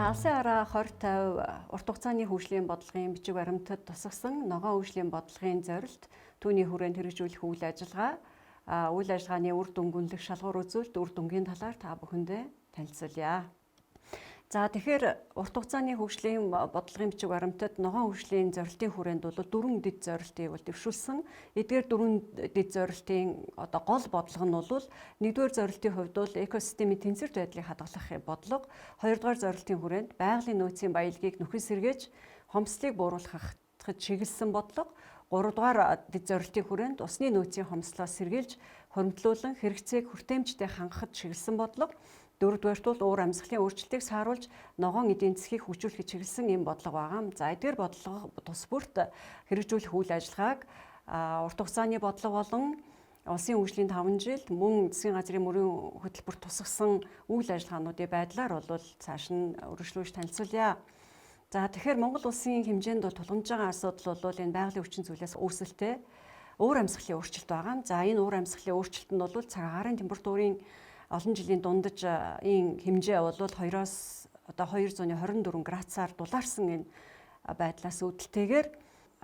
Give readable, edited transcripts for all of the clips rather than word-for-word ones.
За, алсын араа 2050 урт хугацааны хөгжлийн бодлогын бичиг баримтад тусгасан ногоон хөгжлийн бодлогын зорилт, түүний хүрээнд хэрэгжүүлэх үйл ажиллагаа, үйл ажиллагааны үр дүн гүнлэх шалгуур үзүүлэлт, үр дүнгийн талаар та бүхэндээ танилцуулъя. За, тэгэхээр урт хугацааны хөгжлийн бодлогын бичиг баримтад ногоон хөгжлийн зорилтын хүрээнд бол дөрвөн дэд зорилтыг бол дэвшүүлсэн. Эдгээр дөрвөн дэд зорилтын одоо гол бодлого нь бол нэгдүгээр зорилтын хувьд бол экосистемийн тэнцвэрт байдлыг хадгалах бодлого, хоёрдугаар зорилтын хүрээнд байгалийн нөөцийн баялагийг нөхөн сэргээж хомсдлыг бууруулахад чиглэсэн бодлого, гуравдугаар дэд зорилтын хүрээнд усны нөөцийн хомсдлоос сэргийлж хуримтлуулан хэрэгцээг хүртээмжтэй хангахад чиглэсэн бодлого, дөрөвдүгээрт бол уур амьсгалын өөрчлөлтийг сааруулж ногоон эдийн засгийг хөгжүүлэхэд чиглэсэн ийм бодлого байгаа. За, эдгээр бодлого тус бүрт хэрэгжүүлэх үйл ажиллагааг урт хугацааны бодлого болон улсын хөгжлийн 5 жилд мөн засгийн газрын мөрийн хөтөлбөрт тусгасан үйл ажиллагаануудын байдлаар бол цааш нь өргөжлүүлж танилцуулъя. За, тэгэхээр Монгол улсын хэмжээнд бол тулгамж байгаа асуудал бол энэ байгалийн хүчин зүйлээс үүсэлтэй уур амьсгалын өөрчлөлт байгаа. За, энэ уур амьсгалын өөрчлөлт нь бол цаг агаарын температурын олон жилийн дундаж ийм хэмжээ бол 2-оос одоо 224 градусаар дулаарсан энэ байдлаас үүдэлтэйгээр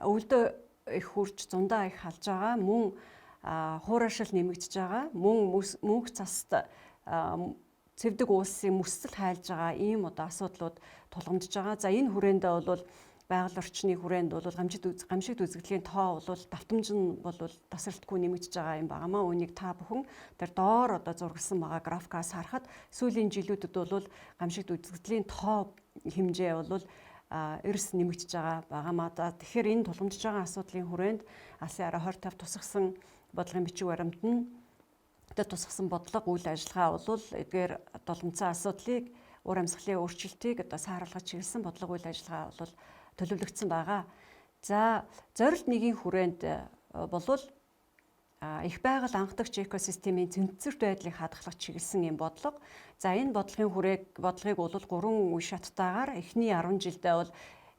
өвөлдөө их хурж, зундаа их халж байгаа, мөн хуурайшил нэмэгдэж байгаа, мөн мөнх цаст цэвдэг уулсын мөсцөл хайлж байгаа ийм одоо асуудлууд тулгамдж байгаа. За, энэ хүрээндээ бол байгаль орчны хүрээнд бол гамшигт үзэгдлийн тоо бол давтамж нь бол тасралтгүй нэмэгдэж байгаа юм байгаамаа. Үүнийг та бүхэн тэр доор одоо зургалсан байгаа графикаас харахад сүүлийн жилүүдэд бол гамшигт үзэгдлийн тоо хэмжээ бол эрс нэмэгдэж байгаа байгаамаа. Тэгэхээр энэ тулгамдж байгаа асуудлын хүрээнд алсын араа 2050 тусгасан бодлогын бичиг баримт нь тусгасан бодлого, үйл ажиллагаа бол эдгээр долгомцсон асуудлыг, уур амьсгалын өөрчлөлтийг одоо сааруулгаж чиглэсэн бодлого, үйл ажиллагаа бол төлөвлөгдсөн байгаа. За, зорилт нэгийн хүрээнд болвол их байгаль анхдагч экосистемийн тэнцвэрт байдлыг хадгалах чиглэсэн юм бодлого. За, энэ бодлогын хүрээг бодлогыг бол гурван үе шаттайгаар эхний 10 жилдээ бол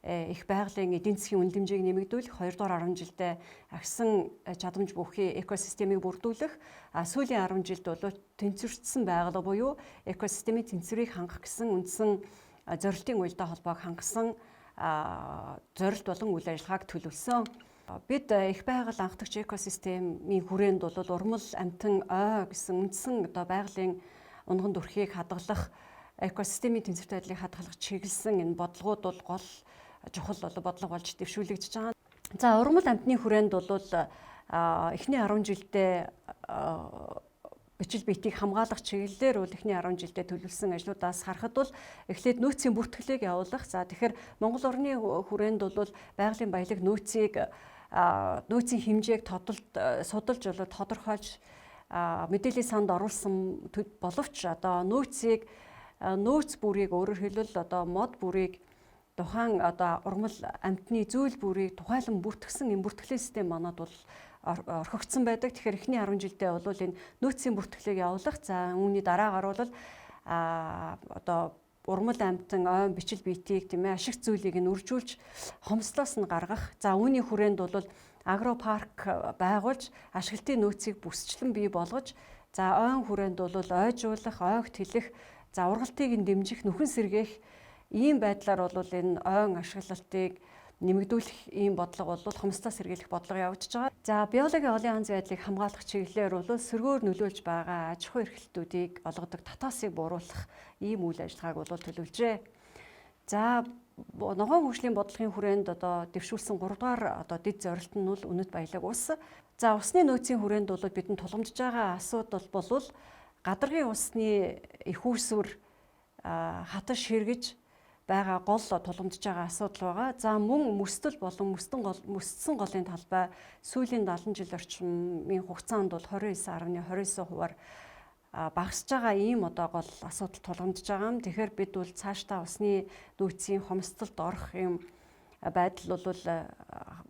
их байгалийн эдийн засгийн үнэлэмжийг нэмэгдүүлэх, хоёрдугаар 10 жилдээ агсан чадамж бүхий экосистемийг бүрдүүлэх, сүүлийн 10 жилд бол тэнцвэрчсэн байгаль буюу экосистемийн тэнцвэрийг хангах гэсэн үндсэн зорилтын уялдаа холбоог хангасан зорилт болон үйл ажиллагааг төлөвлөсөн. Бид их байгаль анхдагч экосистемийн хүрээнд бол урмал, амтан, ой гэсэн үндсэн одоо байгалийн унган дүрхийг хадгалах, экосистемийн тэнцвэрт байдлыг хадгалах чиглэсэн энэ бодлогууд бол гол чухал бол бодлого болж дэвшүүлэгдэж байгаа. За, урмал амтны хүрээнд бол эхний 10 жилдээ бичил биетийг хамгаалах чиглэлээр бол эхний 10 жилдээ төлөвлөсөн ажлуудаас харахад бол эхлээд нөөцийн бүртгэлийг явуулах. За, тэгэхээр Монгол орны хүрээнд бол байгалийн баялаг нөөцийг, нөөцийн хэмжээг тодолд судалж болоо тодорхойлж мэдээллийн санд оруулсан боловч одоо нөөцийг, нөөц бүрийг, өөрөөр хэлбэл одоо мод бүрийг, тухайн одоо урмал амтны зүйл бүрийг тухайлан бүртгэсэн энэ бүртгэлийн систем манад бол орхигдсон байдаг. Тэгэхээр эхний 10 жилдээ бол энэ нөөцийн бүртгэлийг явуулах. За, үүний дараагаар бол одоо урмал амтан, ойн, бичил биетийг, тийм ээ, ашиг зүйлийг нь үржүүлж хомслоос нь гаргах. За, үүний хүрээнд бол агропарк байгуулж ашиглалтын нөөцийг бүсчлэн бий болгож, за, ойн хүрээнд бол ойжуулах, ойгт хэлэх, за, ургалтыг нь дэмжих, нөхөн сэргээх ийм байдлаар бол энэ ойн ашиглалтыг нэмэгдүүлэх ийм бодлого бол хомсдоос сэргийлэх бодлого явагдаж байгаа. За, биологийн олон янз байдлыг хамгаалах чиглэлээр бол сөргөөр нөлөөлж байгаа аж ахуй эрхлэлтүүдийг олгодог татаасыг бууруулах ийм үйл ажиллагааг бол төлөвлөжээ. За, ногоон хөгжлийн бодлогын хүрээнд одоо дэвшүүлсэн 3 дугаар одоо дэд зорилт нь бол үнэт баялаг ус. За, усны нөөцийн хүрээнд бол бидэнд тулгамдж байгаа асуудал бол гадаргын усны их үүсвэр хатаж ширгэж байгаа гол тулгамдж байгаа асуудал байгаа. За, мөн мөсдөл болон мөстөн гол, мөсдсөн голын талбай сүүлийн 70 жил орчмын хугацаанд бол 29.29 хувиар багасж байгаа ийм одоо гол асуудал тулгамдж байгаа юм. Тэгэхээр бид бол цаашдаа усны нөөцийн хомсдолд орох юм байдал бол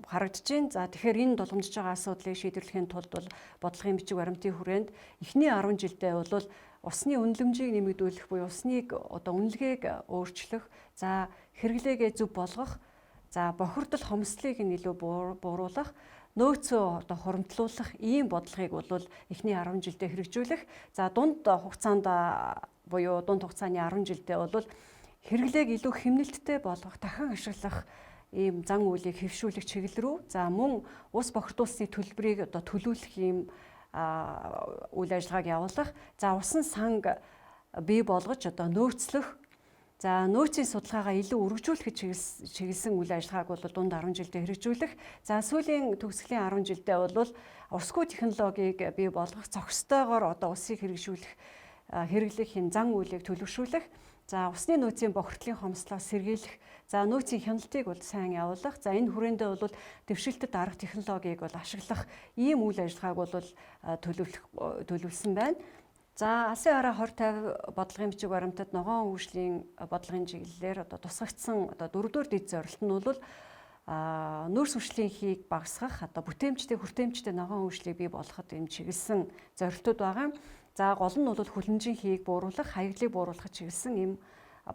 харагдаж байна. За, тэгэхээр энэ тулгамдж байгаа асуудлыг шийдвэрлэхийн тулд бол бодлогын бичиг баримтын хүрээнд эхний 10 жилдээ бол усны үнэлэмжийг нэмэгдүүлэх буюу усныг одоо үнэлгээг өөрчлөх, за, хэрэглээгээ зөв болгох, за, бохирдол хомсдлыг нь илүү бууруулах, нөөцөө одоо хуримтлуулах ийм бодлогыг бол эхний 10 жилдээ хэрэгжүүлэх. За, дунд хугацаанд буюу дунд хугацааны 10 жилдээ бол хэрэглээг илүү хэмнэлттэй болгох, дахин ашиглах ийм зан үйлийг хэвшүүлэх чиглэл рүү, за мөн ус бохирдуулсны төлбөрийг одоо төлөвлөх ийм үйл ажиллагааг явуулах, за усан санг бий болгож одоо нөөцлөх, за нөөцийн судалгаагаа илүү өргөжүүлэхэд чиглэсэн үйл ажиллагааг бол дунд 10 жилдээ хэрэгжүүлэх, за сүүлийн төгсгөлийн 10 жилдээ бол усгүй технологиг бий болгох, зохистойгоор одоо усыг хэрэгжүүлэх, хэрэглэх юм зан үйлийг төлөвшүүлэх, за усны нөөцийн бохирдлын хомсдлоос сэргийлэх, за нөөцийн хяналтыг бол сайн явуулах, за энэ хүрээндээ бол дэвшилтэт арга технологиг бол ашиглах ийм үйл ажиллагааг бол төлөвлөсөн байна. За алсын хараа 2050 бодлогын бичиг баримтад ногоон хөгжлийн бодлогын чиглэлээр одоо тусгагдсан одоо дөрөвдүгээр дэд зорилт нь бол нөөц хөгжлийн хийг багасгах, одоо бүтээмжтэй хүртээмжтэй ногоон хөгжлийг бий болгоход юм чиглэсэн зорилтууд байгаа. За гол нь бол хүлэмжийн хийг бууруулах, хаягдлыг бууруулахад чиглэсэн юм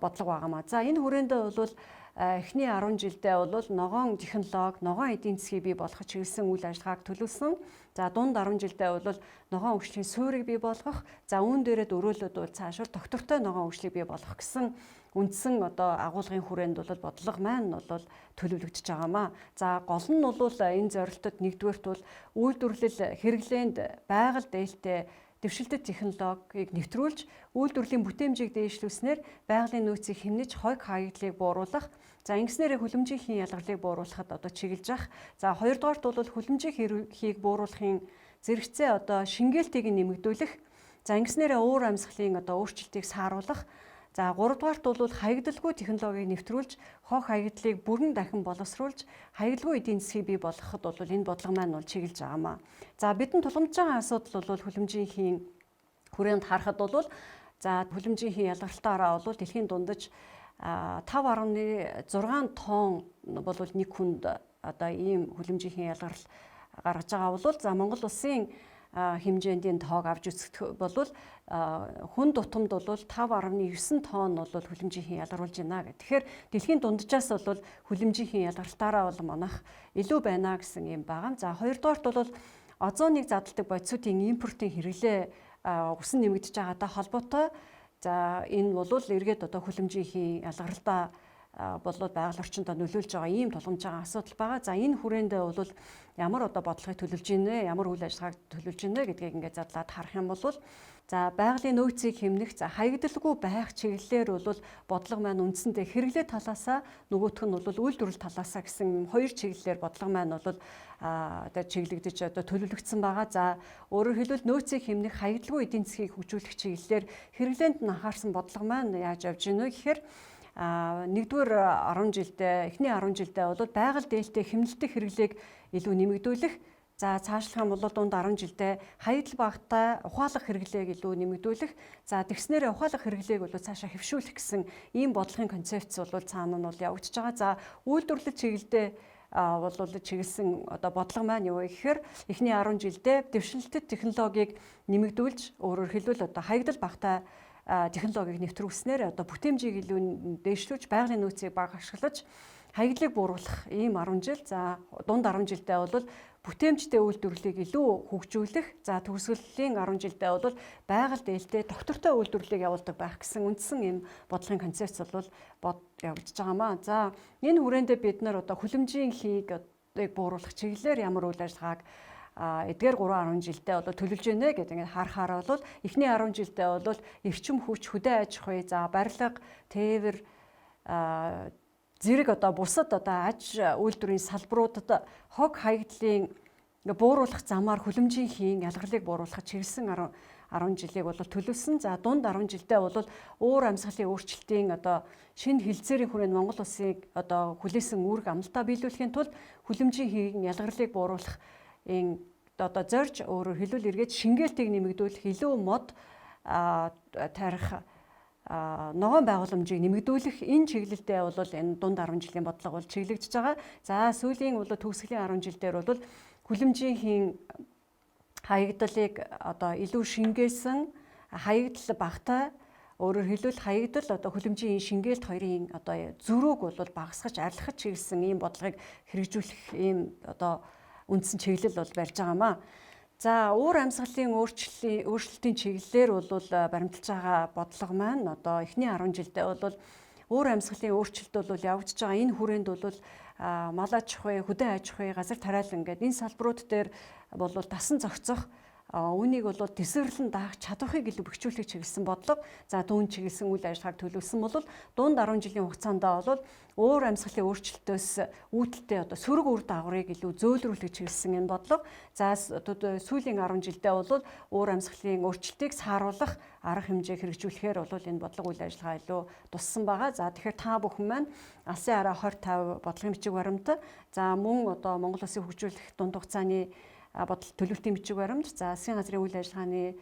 бодлого байгаамаа. За энэ хүрээндээ бол эхний 10 жилдээ бол ногоон технологи, ногоон эдийн засгийг бий болгох чиглэсэн үйл ажиллагааг төлөвлөсөн. За дунд 10 жилдээ бол ногоон хөгжлийн суурийг бий болгох, за үүн дээрээ дөрөөлөд бол цаашвал доктортой ногоон хөгжлийг бий болгох гэсэн үндсэн одоо агуулгын хүрээнд бол бодлого маань бол төлөвлөгдөж байгаамаа. За гол нь бол энэ зорилтод нэгдүгээрт бол үйлдвэрлэл хэрэглээнд байгаль дээлтэй дэвшилтэт технологиг нэвтрүүлж үйлдвэрлэлийн бүтээмжийг дээшлүүлснээр байгалийн нөөцийг хэмнэж хойг хаягдлыг бууруулах, за ингэснээрээ хүлэмжийн хийн ялгарлыг бууруулахад одоо чиглэж ах. За хоёрдугаарт бол хүлэмжийн хийг бууруулахын зэрэгцээ одоо шингээлтийг нэмэгдүүлэх, за ингэснээрээ уур амьсгалын одоо өөрчлөлтийг сааруулах. За гуравдугаарт бол хаягдалгүй технологиг нэвтрүүлж хог хаягдлыг бүрэн дахин боловсруулж хаягдалгүй эдийн засгийг бий болгоход бол энэ бодлого маань бол чиглэж байгаамаа. За бидэнд тулгамдж байгаа асуудал бол хүлэмжийн хийн хүрээнд харахад бол за хүлэмжийн хийн ялгартаараа бол дэлхийн дундаж 5.6 тонн бол нэг хүнд одоо ийм хүлэмжийн хийн ялгарл гаргаж байгаа бол за Монгол улсын хэмжээнд энэ тоог авч үзэх бол хүн тутамд бол 5.9 тонн бол хүлэмжийн хийн ялгаруулж байна гэх. Тэгэхээр дэлхийн дунджаас бол хүлэмжийн хийн ялгартаараа бол манайх илүү байна гэсэн юм байгаа. За хоёрдугаарт бол озоныг задалдаг бодисуудын импортын хэрэглээ өсөн нэмэгдэж байгаатай холбоотой. За энэ бол эргээд одоо хүлэмжийн хийн ялгаралтаа болоод байгаль орчинд нөлөөлж байгаа ийм тулгамж байгаа асуудал байгаа. За энэ хүрээндээ бол ямар одоо бодлогыг төлөвлөж гинэ, ямар үйл ажиллагааг төлөвлөж гинэ гэдгийг ингээд задлаад харах юм бол за байгалийн нөөцийг хэмнэх, за хаягдалгүй байх чиглэлээр бол бодлого маань үндсэндээ хэрэглээ талаасаа, нөгөөх нь бол үйлдвэрлэл талаасаа гэсэн хоёр чиглэлээр бодлого маань бол одоо чиглэгдэж одоо төлөвлөгдсөн байгаа. За өөрөөр хэлбэл нөөцийг хэмнэх, хаягдалгүй эдийн засгийг хөгжүүлэх чиглэлээр хэрэглээнд нь анхаарсан бодлого маань яаж явж гинэ гэхээр нэгдүгээр 10 жилдээ, эхний 10 жилдээ бол байгаль дээлтэй хэмнэлттэй хэрэглээг илүү нэмэгдүүлэх. За цаашлах юм бол дунд 10 жилдээ хаягдал багатай ухаалаг хэрэглээг илүү нэмэгдүүлэх. За тэгснээрээ ухаалаг хэрэглээг бол цаашаа хэвшүүлэх гэсэн ийм бодлогын концепц бол цаана нь бол явагдаж байгаа. За үйлдвэрлэл чиглэлдээ бол чиглэсэн одоо бодлого маань юу вэ гэхээр эхний 10 жилдээ дэвшилтэт технологиг нэмэгдүүлж, өөрөөр хэлбэл одоо хаягдал багатай технологиг нэвтрүүлснээр одоо бүтээмжийг илүү дээшлүүлж, байгалийн нөөцийг бага ашиглаж хаягдлыг бууруулах ийм 10 жил. За дунд 10 жилдээ бол бүтээмжтэй үйлдвэрлэлийг илүү хөгжүүлэх, за төгсгөлийн 10 жилдээ бол байгаль дээлтэй доктортой үйлдвэрлэлийг явуулдаг байх гэсэн үндсэн ийм бодлогын концепц бол явагдаж байгаамаа. За энэ хүрээндээ бид нар одоо хүлэмжийн хийг бууруулах чиглэлээр ямар үйл ажиллагааг эдгээр 3.10 жилдээ бол төлөвлөж байна гэдэг ингээд харахаар бол эхний 10 жилдээ бол эрчим хүч, хөдөө аж ахуй, за барилга, тээвэр зэрэг одоо бусад одоо аж үйлдвэрийн салбаруудад хог хаягдлын бууруулах замаар хүлэмжийн хийн ялгарлыг бууруулахад чиглэсэн 10 жилийг бол төлөвлөсөн. За дунд 10 жилдээ бол уур амьсгалын өөрчлөлтийн одоо шинэ хэлцээрийн хүрээнд Монгол улсыг одоо хүлээсэн үүрэг амлалтаа биелүүлэхийн тулд хүлэмжийн хийн ялгарлыг бууруулах энэ одоо зорж, өөрөөр хэлбэл эргээд шингээлтийг нэмэгдүүлэх, илүү мод тарих ногоон байгууламжийг нэмэгдүүлэх энэ чиглэлдээ бол энэ дунд 10 жилийн бодлого бол чиглэгдэж байгаа. За сүүлийн бол төгсгөлийн 10 жил дээр бол хүлэмжийн хийн хаягдлыг одоо илүү шингээсэн, хаягдал багатай, өөрөөр хэлбэл хаягдал одоо хүлэмжийн шингээлт хоёрын одоо зөрүүг бол багасгаж арилгах чиглэсэн ийм бодлогыг хэрэгжүүлэх ийм одоо үндсэн чиглэл бол барьж байгаамаа. За уур амьсгалын өөрчлөлтийн чиглэлээр бол баримталж байгаа бодлого маань одоо эхний 10 жилдээ бол Уур амьсгалын өөрчлөлт бол явагдаж байгаа. Энэ хүрээнд бол мал аж ахуй, хөдөө аж ахуй, газар тариалан гэдэг энэ салбарууд дээр бол дасан зохицох, үүнийг бол тэсвэрлэн даах чадварыг илүү бэхжүүлэх чиглэсэн бодлого. За түүн чиглэсэн үйл ажиллагааг төлөвлөсөн бол дунд 10 жилийн хугацаанд бол уур амьсгалын өөрчлөлтөөс үүдэлтэй одоо сөрөг үр дагаврыг илүү зөөлрүүлэх чиглэсэн энэ бодлого. За сүүлийн 10 жилдээ бол уур амьсгалын өөрчлөлтийг сааруулах арга хэмжээг хэрэгжүүлэхээр бол энэ бодлого үйл ажиллагаа илүү туссан байгаа. За тэгэхээр та бүхэн маань алсын хараа 20 50 бодлогын бичиг баримт, за мөн одоо Монгол Улсын хөгжүүлэх дунд хугацааны бодол төлөвлөлтийн бичиг баримт, за засгийн газрын үйл ажиллагааны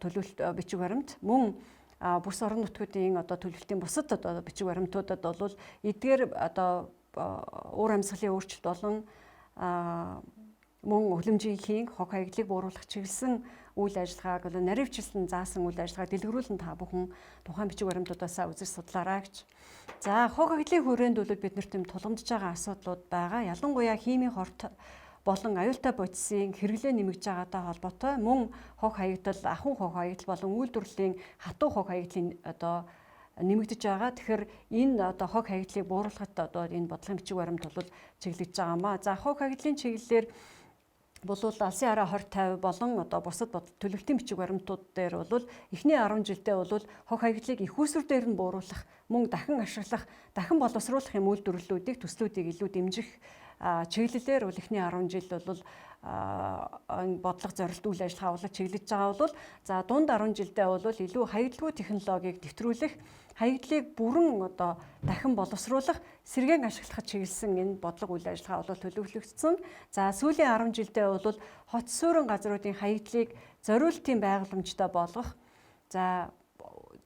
төлөвлөлт бичиг баримт, мөн бүс орон нутгуудын одоо төлөвлөлтийн бусад одоо бичиг баримтуудад бол эдгээр одоо уур амьсгалын өөрчлөлт болон мөн өлөмжийн хог хаягдлыг бууруулах чиглэсэн үйл ажиллагааг бол наривчлан заасан үйл ажиллагааг дэлгэрүүлэн та бүхэн тухайн бичиг баримтуудаасаа үзэж судлаарай гэж. За хог хаягдлын хүрээнд бол бид нарт юм тулгамдж байгаа асуудлууд байгаа. Ялангуяа химийн хорт болон аюултай бодисын хэрэглээ нэмэгдэж байгаатай холбоотой мөн хог хаягдал, ахуйн хог хаягдал болон үйлдвэрлэлийн хатуу хог хаягдлын одоо нэмэгдэж байгаа. Тэгэхээр энэ одоо хог хаягдлыг бууруулахад одоо энэ бодлогын бичиг баримт бол чиглэж байгаа маа. За хог хаягдлын чиглэлээр болвол алсын хараа 20 50 болон одоо бусад төлөвлөлтийн бичиг баримтууд дээр бол эхний 10 жилдээ бол хог хаягдлыг их усүр дээр нь бууруулах, мөн дахин ашиглах, дахин боловсруулах юм үйлдвэрлэлүүдийг, төслүүдийг илүү дэмжих чиглэлээр бол эхний 10 жил бол бодлого зорилт үйл ажиллагаа бол чиглэж байгаа бол за дунд 10 жилдээ бол илүү хаягдalгүй технологиг нэвтрүүлэх, хаягдлыг бүрэн одоо дахин боловсруулах, сэргээн ашиглахад чиглэсэн энэ бодлого үйл ажиллагаа бол төлөвлөгдсөн. За сүүлийн 10 жилдээ бол хот суурин газруудын хаягдлыг зориултын байгууламжтай болгох, за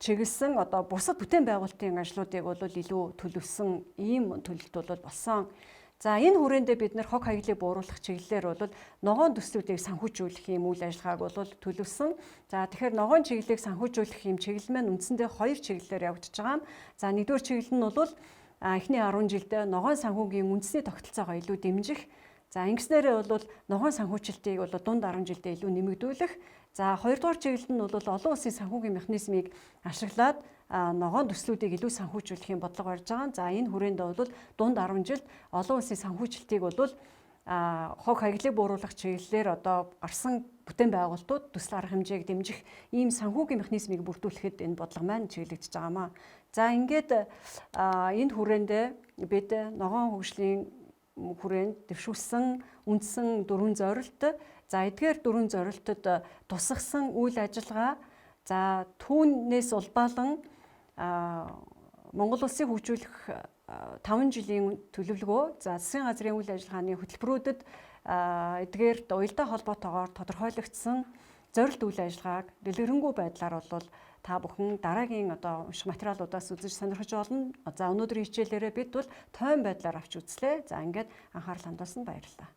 чиглэсэн одоо бусад бүтээн байгуулалтын ажлуудыг бол илүү төлөвлөсөн ийм төлөлт бол болсон. За энэ хүрээндээ бид нэр хог хаягдлыг бууруулах чиглэлээр бол ногоон төслүүдийг санхүүжүүлэх юм үйл ажиллагааг бол төлөвлөсөн. За тэгэхээр ногоон чиглэлийг санхүүжүүлэх юм чиглэл маань үндсэндээ хоёр чиглэлээр явагдаж байгаа юм. За нэгдүгээр чиглэл нь бол эхний 10 жилдээ ногоон санхүүгийн үндэсний тогтолцоогоо илүү дэмжих. За ингэснээрээ бол ногоон санхүүжилтийг бол дунд 10 жилдээ илүү нэмэгдүүлэх. За хоёрдугаар чиглэл нь бол олон улсын санхүүгийн механизмыг ашиглаад ногоон төслүүдийг илүү санхүүжүүлэх юм бодлого барьж байгаа. За энэ хүрээнд бол дунд 10 жилд олон улсын санхүүжилтийг бол хог хаягдлыг бууруулах чиглэлээр одоо гарсан бүтээн байгуулалтууд төсөл арга хэмжээг дэмжих ийм санхүүгийн механизмыг бүрдүүлэхэд энэ бодлого маань чиглэгдэж байгаа маа. За ингээд энэ хүрээндээ бид ногоон хөгжлийн хүрээнд дэвшүүлсэн үндсэн дөрвөн зорилт, за эдгээр дөрвөн зорилтод тусгасан үйл ажиллагаа, за түүнээс улбаалan Монгол улсыг хөгжүүлэх 5 жилийн төлөвлөгөө, за засгийн газрын үйл ажиллагааны хөтөлбөрүүдэд эдгээр уялдаа холбоотойгоор тодорхойлогдсон зорилт үйл ажиллагааг дэлгэрэнгүй байдлаар бол та бүхэн дараагийн одоо унших материалуудаас үзэж сонирхож болно. За өнөөдрийн хичээлээрээ бид бол тойм байдлаар авч үзлээ. За ингээд анхаарал хандуулсанд баярлалаа.